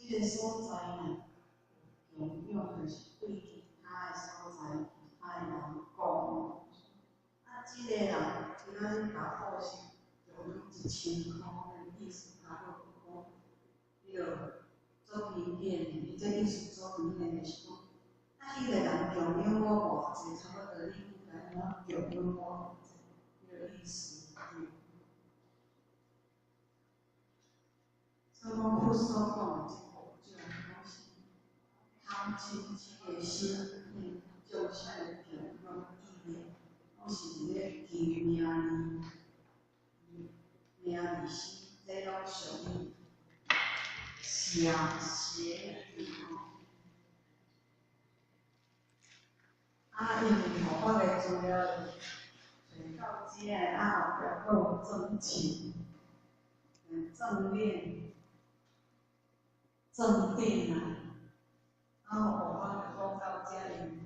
這个所在呢，供養就是對其他的所在、其他的人講。啊，這个人今仔日共布施供養1000箍的意思，他就講，彼个做平典，伊這意思做平典就是講，啊，彼个人供養我偌濟，差不多你應該按怎供養我偌濟，彼个意思對。所以講佛所講的這五種，攏是貪嗔癡的心，眾生的供養意念，攏是佇咧求名利，名利心，這攏屬於邪邪意吼。啊，因為吼，我的資料揣到遮，啊後壁閣有正勤、正念、正定啊，啊，我講到遮，因為